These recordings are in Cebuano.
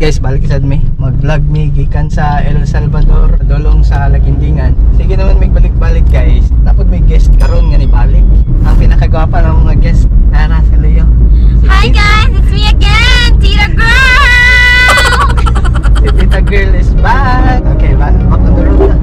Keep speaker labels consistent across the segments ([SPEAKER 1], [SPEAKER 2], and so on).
[SPEAKER 1] Guys, balik sad mi. Mag-vlog mi gikan sa El Salvador, dulong sa Laguindingan. Sige naman may balik-balik, guys. Tapos may guest karon nga ni balik. Ang pinakagwapa ng mga guest, Ara sa Leo. Si
[SPEAKER 2] Hi guys, it's me again, Tita Girl!
[SPEAKER 1] Si Tita Girl is back. Okay, back on the road na.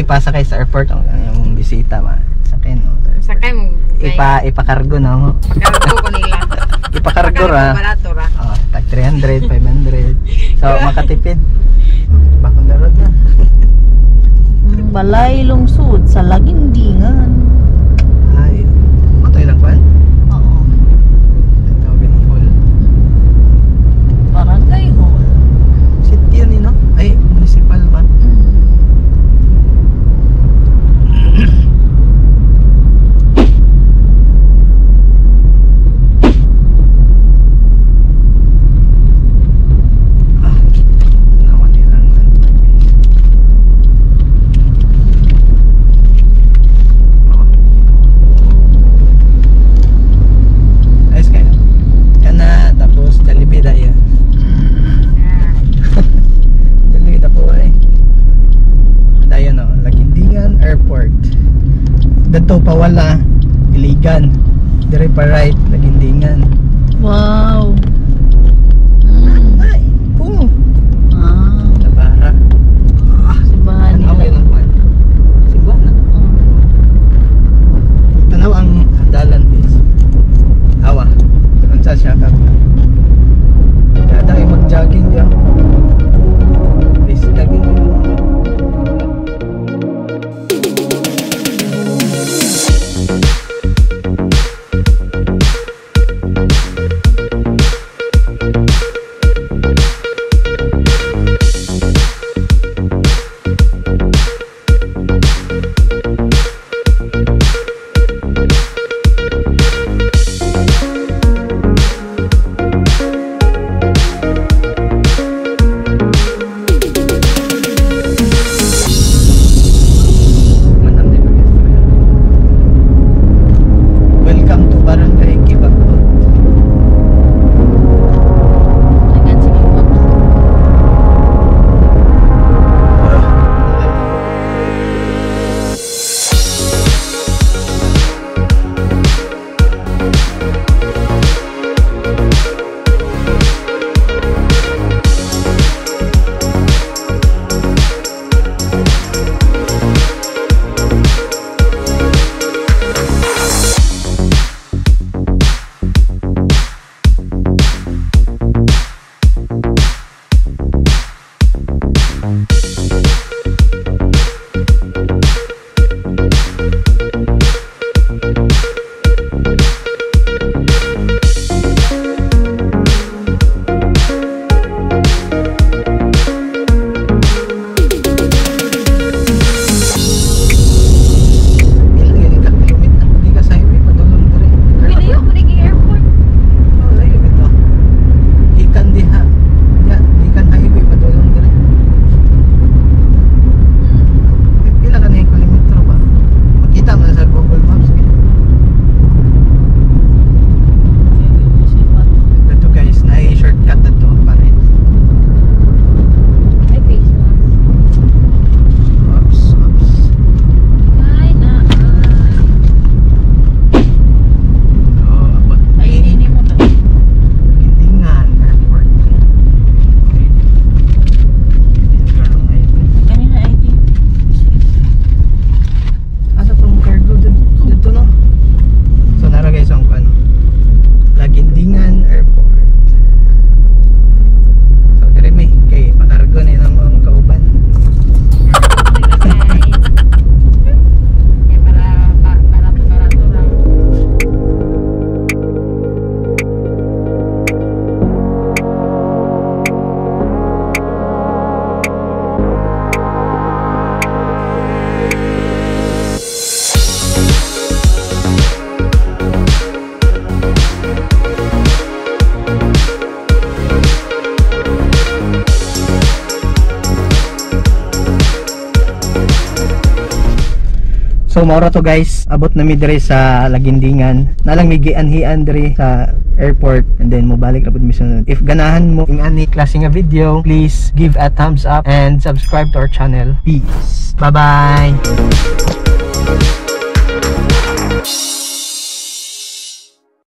[SPEAKER 1] ipasakay sa airport ang yung bisita ba. Sakay no.
[SPEAKER 2] Sakay mo.
[SPEAKER 1] Ipakargo na mo.
[SPEAKER 2] Pakargo ko nila.
[SPEAKER 1] Ipakargo ra.
[SPEAKER 2] Barato ra.
[SPEAKER 1] Oh, tag 300, 500. So makatipid. Bakong darod na.
[SPEAKER 3] Balay lungsod sa Lagindingan.
[SPEAKER 1] Ay, matay lang kwan?
[SPEAKER 3] Oo.
[SPEAKER 1] Ito, hall.
[SPEAKER 3] Barangay Hall.
[SPEAKER 1] City yun eh, no? Ay, municipal ba? Ah, tanawan nilang landmark, guys. Oh. Ayos kayo. Kana, tapos Jollibee na yun. Jollibee na po eh. Dayon no, Lagindingan Airport. Dito pa wala, Iligan. Dire pa right, Lagindingan.
[SPEAKER 3] Wow.
[SPEAKER 1] Ay, kung
[SPEAKER 3] Ah,
[SPEAKER 1] Nabara.
[SPEAKER 3] simbahan
[SPEAKER 1] Tanaw
[SPEAKER 3] nila.
[SPEAKER 1] yun ang kwan. Simbahan na.
[SPEAKER 3] Oh.
[SPEAKER 1] Tanaw ang dalan is. Awa. Unsa siya ka? Kada ay mag-jogging diyan. Please, jogging mo. Manam di ba guys? Welcome to Barangay Kibagot.
[SPEAKER 3] Tagan sige po.
[SPEAKER 1] Ilang yun ka kilometer di ka sa highway padulong dire.
[SPEAKER 2] Layo mo naging airport.
[SPEAKER 1] Oh, layo bitaw. Gikan diha. Ya, gikan highway padulong dire. Pila ka na yung kilometro ba? Makita mo na sa Google Maps. Eh. Dito guys, na shortcut dito pa rin.
[SPEAKER 2] Ay, face mask.
[SPEAKER 1] Oops, oops.
[SPEAKER 2] Ay, na.
[SPEAKER 1] Oh, abot.
[SPEAKER 3] Ay, hindi mo to.
[SPEAKER 1] Lagindingan Airport. Okay.
[SPEAKER 3] Kanina ID.
[SPEAKER 1] Asa tong cargo dito, dito no? So nara guys ang ano. Lagindingan Airport. So dire mi kay pakargo na yun ang mga kauban.
[SPEAKER 2] Kaya para barato lang.
[SPEAKER 1] So maura to guys, abot na mi dire sa Lagindingan. Nalang mi gianhian dire sa airport and then mobalik ra pud mi sunod. If ganahan mo ing ani klase nga video, please give a thumbs up and subscribe to our channel. Peace. Bye bye.